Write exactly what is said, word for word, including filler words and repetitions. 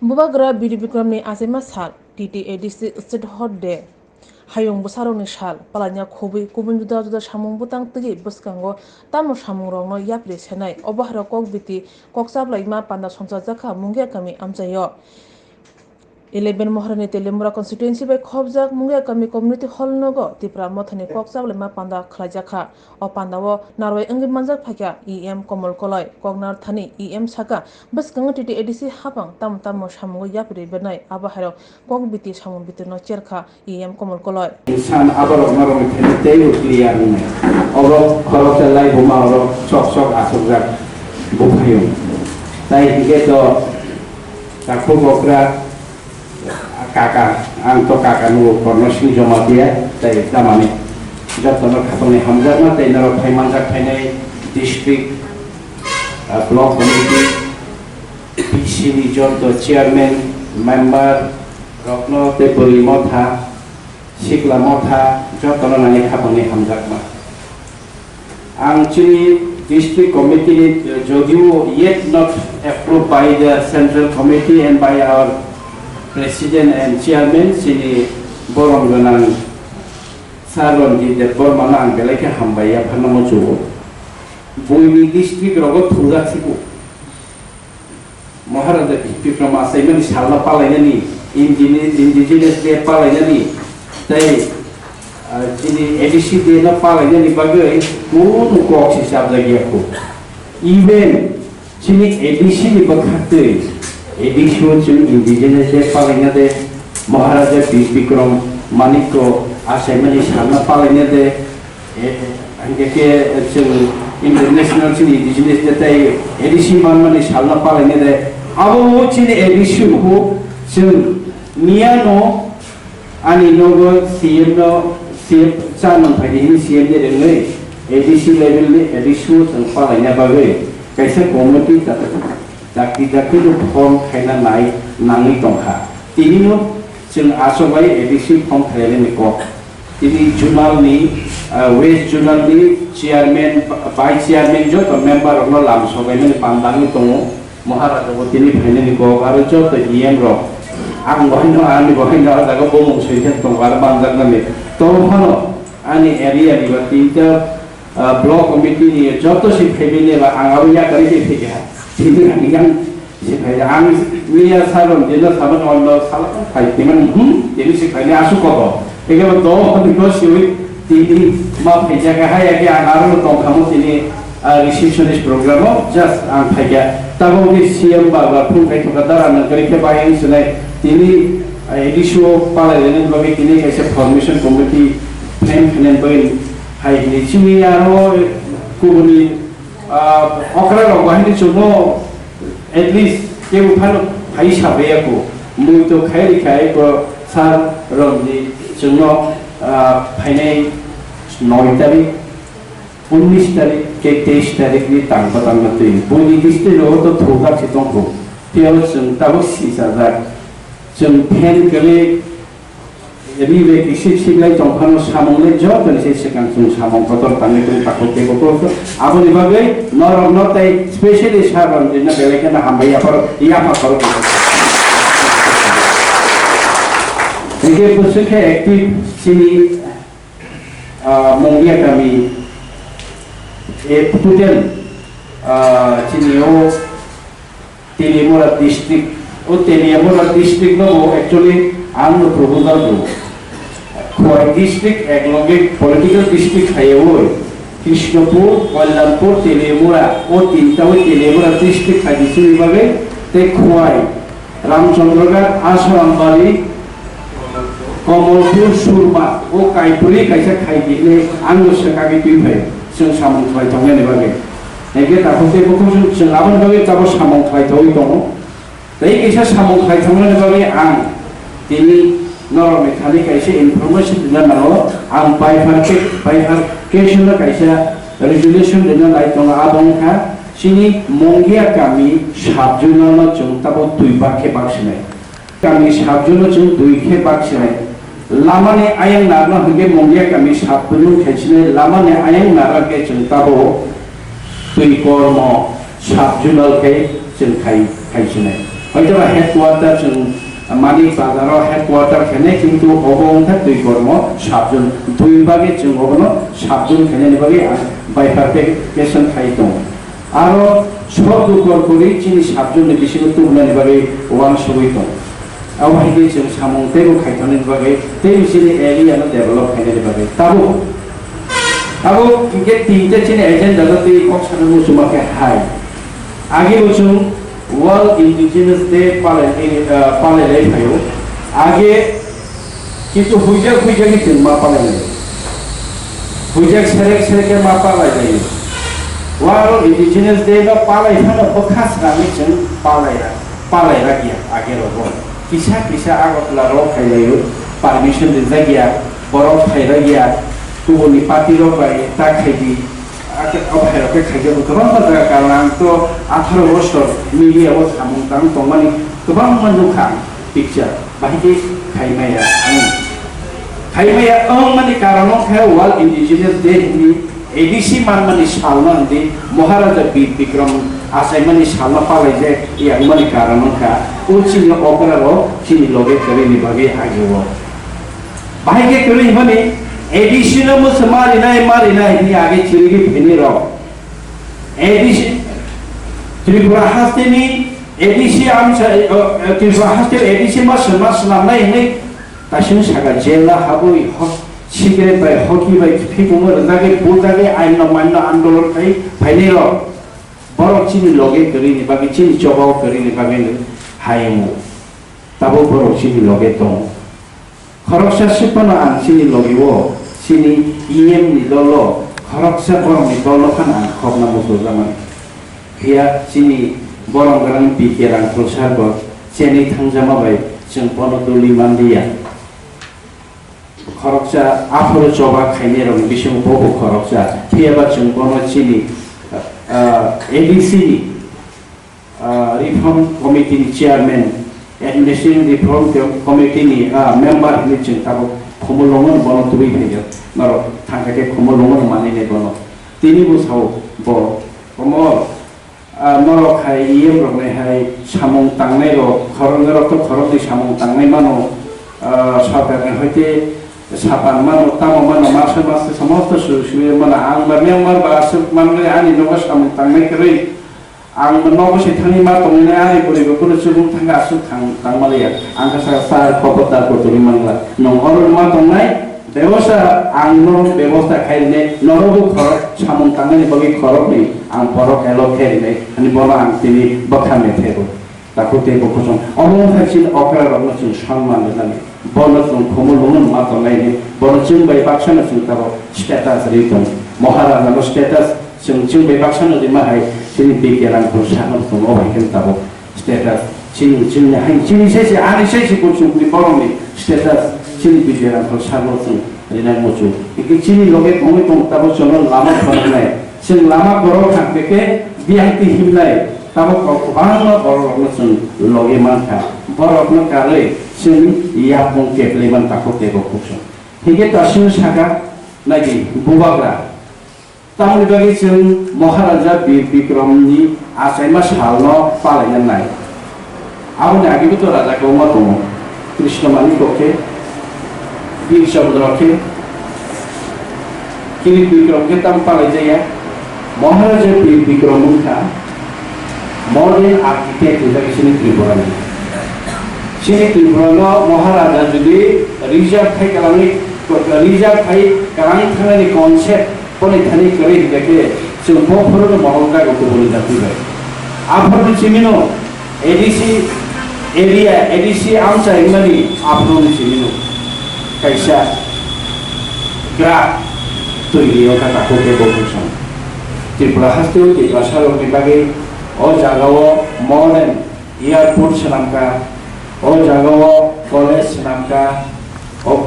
Bubagra Biri Bikramni achaima sal, T T A D C State Hot Day, Hayung bwsarokni sal, palaina khobwi kubun juda juda samung bwtang twiwi bwskango tamo samungrokno yapri senai, obo hairok kok biti kok chaplaima panda songchajakha Mungia kami amchaio. Eleven Maharani Teliamura constituency bai khobjak Mungia kami community hall nogo Tipra Mothani kok chaplaima panda khlaijakha. O pandao narwai wngwi manjak phaikha E M Komol Koloi, koknar thani E M saka, bwskango T T A D C hapang tamo tamo samungo yapri bernai, abo hairok kok biti samung bitirno cherkha E M Komol Koloi. Insan aborok norokni thani teibo clear wngnai. Oro khoroksa lai buma oro sok sok asokjak buphayung. Tai hingke to takhuk okra kaka, ang to kaka nugo Korno Singh Jamatia, tai tamani jotono khapangni hamjakma tei norok phai manjak phainai district, ah, block committee, P C ni joto chairman, member rokno tei bwrwi motha, sikla motha jotono nani khapangni hamjakma. Ang chini district committee ni, jodio yet not approved by the central committee and by our president and chairman, chini borom gwnang Sir Ranjit Debbarma no ang belai khe hambai ya phanama chugo. Buini district rogo thujak siko. Maharaja Bikram achaimani salno palainani, Indine-, Indigenous Day palainani, tei, ah, chini A D C Day no palainani bagwi kunu kok se chapjakya kho. Even chini A D C ni bwkhaktwi, A D C o chwng Indigenous Day palaina de, Maharaja Bir Bikram Manikya achaimani salno palaina de, Eh, hingke ke, eh, chwng international chini indigenous de tei A D C manmani salno palaina de. Abo chini A D C bo chwng miyano ani nogo C M no, C M cha nang phaidi hini C M de rengwi A D C level ni A D C o chwng palaina bagwi kaisa committee ta-, dakti dakti no form khaina nai nangwi tongkha. Tinino chwng aswk bai A D C form khainani kok. Tini zonal ni, ah, West zonal ni chairman, vice chairman joto member rokno lam sogaimani pandangwi tongo. Maharaja bo tini phainani kok aro joto E M rok. Ang bohaino, ani bohaino ah jaga bomung soikhe tongo aro manjaknani. Tongphano ani area ni ba tinta, ah, block committee ni joto si phaimani ba ang abo yakarwi se phikha. Tini ang yang Sikhai ang miya salon dino sabon ondo salon khai timan, hmm, tini sikhai ni asu koto. Ege do ni go siwi tini ma phaija ka hai age ang aro tong khamo tini, ah, receptionist program o just ang phaija. Tabo ni C M ba ba phun khai thoka dara nang kari khe bai ang sinai tini, ah, A D C o palai rene bagi tini kaisa formation committee plan khnen bai hai ni simi aro kubuni Ah, okra rok bahai ni chwngno at least kebo phano phai sabaiyako. Mui to khai ri khai bo sir rok ni chwngno, ah, phainai noi tarik, unnish tarik, tei teish tarik ni tang patang na twi. Buini district rogo to thujak se tongkho. Tei abo chwng tabuk sisajak. Chwng phen kwrwi Ri bai kisi siklai tong phano samung le joto ni se swkang chwng samung kotor tangwi tong takhuk tei bukhuk. Aboni bagwi norok no tei specially sir rok no belai kheno hambai yaphar yapha khoro. Hingke bwswk khe active chini, ah, Mungia kami, eh, total, ah, chini o Teliamura district, o Teliamura district no bo actually ang no proposal do. Khowai district ek loge political district khaiwi, Krishnapur, Kalyanpur, Teliamura, o tinta o Teliamura district khai di sini bagwi, tei Khowai, Ramchandragarh, Asarambari, Komolpur, Surma, o kaipuri kaisa khai di le ang no swkagwi twi phai, chwng samung khlai tongnani bagwi. Hingke takhuk tei bukhuk chwng, chwng aboni bagwi tabo samung khlai tongwi tongo. Tei kisa samung khlai thangmani bagwi ang tini norokni thani kaisa information rwna nango. Ang bifurca-, bifurcation no kaisa resolution rwna nai tongo, abo wngkha chini Mongia kami sub-zonal no chwng tabo dui bak khe bak sinai. Kami sub-zonal no chwng dui khe bak sinai. Lamani ayang narno hwnkhe Mongia kami sub-zonal khai sinai, lamani ayang narno khe chwng tabo twi kormo sub-zonal khe chwng khai, khai sinai. Hoitoba headquarter chwng Manik Bazar o headquarter khainai, kintu obo wngkha twi kormo subzone, twi bagwi chwng obono subzone khainani bagwi ang bifurcation khai tongo. Aro sor dukor kwrwi chini subzone ni bisingo tubunani bagwi uansugwi tongo. Abo hai khe chwng samung teibo khaithanani bagwi tei chini area no develop khainani bagwi. Tabuk, tabuk hinkhe tinta chini agenda no tei kok sana muchungma khe hai. Age bo chwng World Indigenous Day palai, eh, palai lai phaio. Age kintu huijak huijak ni chwng ma palai lai. Huijak serek serek khe ma palai lai. World Indigenous Day no palai phano bwkha swnamwi chwng palai ra, palai ra ya age rogo. Kisa kisa Agartala ro khai laio, permission rijak ya, borok khai ra ya, kubuni party rok bai ta khai di. Ake o phairok khe khaijak kwbangma jaga, karon ang to atharo bosor media o samung tang tongmani kwbangma nukha ang picture, bahai khe khaimaya ang. Khaimaya ang mani karon wngkha World Indigenous Day hwnwi A D C manmani salno hwnwi Maharaja Bir Bikram achaimani salno palaijak yang mani karon wngkha o chini okra rok chini loge kwrwini bagwi agio. Bahai khe kwrwi hwnmani A D C no mwsa marinai, marinai hwnwi age chirigwi phini rok. A D C, Tripura hasteni A D C amsa, eh, eh, Tripura haste A D C ma swnam, swnamnai hwnwi taisung saka jela habwi hok, cigarette bai, hoki bai, phikumo rwjagwi, bujagwi, aino maino andolon khai phainai rok. Borok chini loge kwrwini bagwi, chini chobao kwrwini bagwi hai wngo. Tabuk borok chini loge tongo. Khoroksa swk phano ang chini logi o, chini E M ni dolo, khoroksa borokni dolo phano ang khokna muchungjakmani. Phiya chini borom gwnang B K Rangkhol sir bo chenwi thangjama bai chwng bono duli manliya. Khoroksa aphuru choba khainai rokni bisingo bobo khoroksa, phiyaba chwng bono chini, ah, A D C ni ah, Reform Committee ni Chairman, Administration Reform Com-, Committee ni, ah, member hinwi chwng tabuk Khumulwngo bono tubui phaikha. Norok thangkha khe Khumulwngo manwi nai bono. Tini bo sao bo, Komol, ah, norok hai E M rok nai hai samung tangnai rok, khoroknwi rok to khoroknwi samung tangnai mano, ah, sorkar ni hoite sapan mano, tamo mano, masa masa samosto su-, suye mano, ang ba member ba aswk manwi ani nogo samung tangnai kwrwi. Ang nogo se thani ma tongwi nai, ani bwrwi bo kunu chubung thangkha, aswk thang, tang ma liya. Ang kha saka, "Sir, khobor da, kotoni mangla. Nwng oro ma tongnai, bebosta, ang no bebosta khai rinai, norok bo khorok, samung tangnani bagwi khoroknwi ang borok help khai rinai," ani bono ang tini bwkha methebo. Takhuk tei bukhuk song, omo wngkha chini okra rokno chwng sonman rwnani. Bono chwng Khumulwngo ma tongnai ni, bono chwng bai baksa no chwng tabuk status ri tong. Maharaja no status, chwng, chwng bai baksa no rima hai, chini B K Rangkhol sir no chwng o bai khe tabuk status. Chini, chini hai, chini sai se, ani sai se bo chwng ni borok ni status, chini B K Rangkhol sir no chwng rina muchung. Hingke chini loge tongwi tong tabuk chwng no lama phwrwngnai. Chwng lama borok thang khe khe biyang twi himnai. Tabuk kok kwbangma borok rokno chwng logi mankha. Borokno karwi chwng yapung keplai man takhuk tei bukhuk song. Hingke Tasing saka, naidi, bubagra. Tamoni bagwi chwng Maharaja Bir Bikramni achaima salno palaina nai. Aboni agibito raja kwbangma tongo. Krishna Manik kok khe, Bir Chandra khe, Kirit Bikram khe tamo palaijaya. Maharaja Bir Bikram wngkha modern architect hinjak chini Tripura ni. Chini Tripura no Maharaja jodi reserve khai kwlangwi, reserve khai kwlang thangnani concept Boni thani kwrwi hingkha khe chwng bo phorono mohor kaibo kubuni jati bai. Aphoroni simino A D C area, A D C amchai wngmani aphoroni simino kaisa graph twi rio kha takhuk tei bukhuk song. Tripura haste o Tiprasa rokni bagwi o jaga o modern airport swnamkha, o jaga o college swnamkha,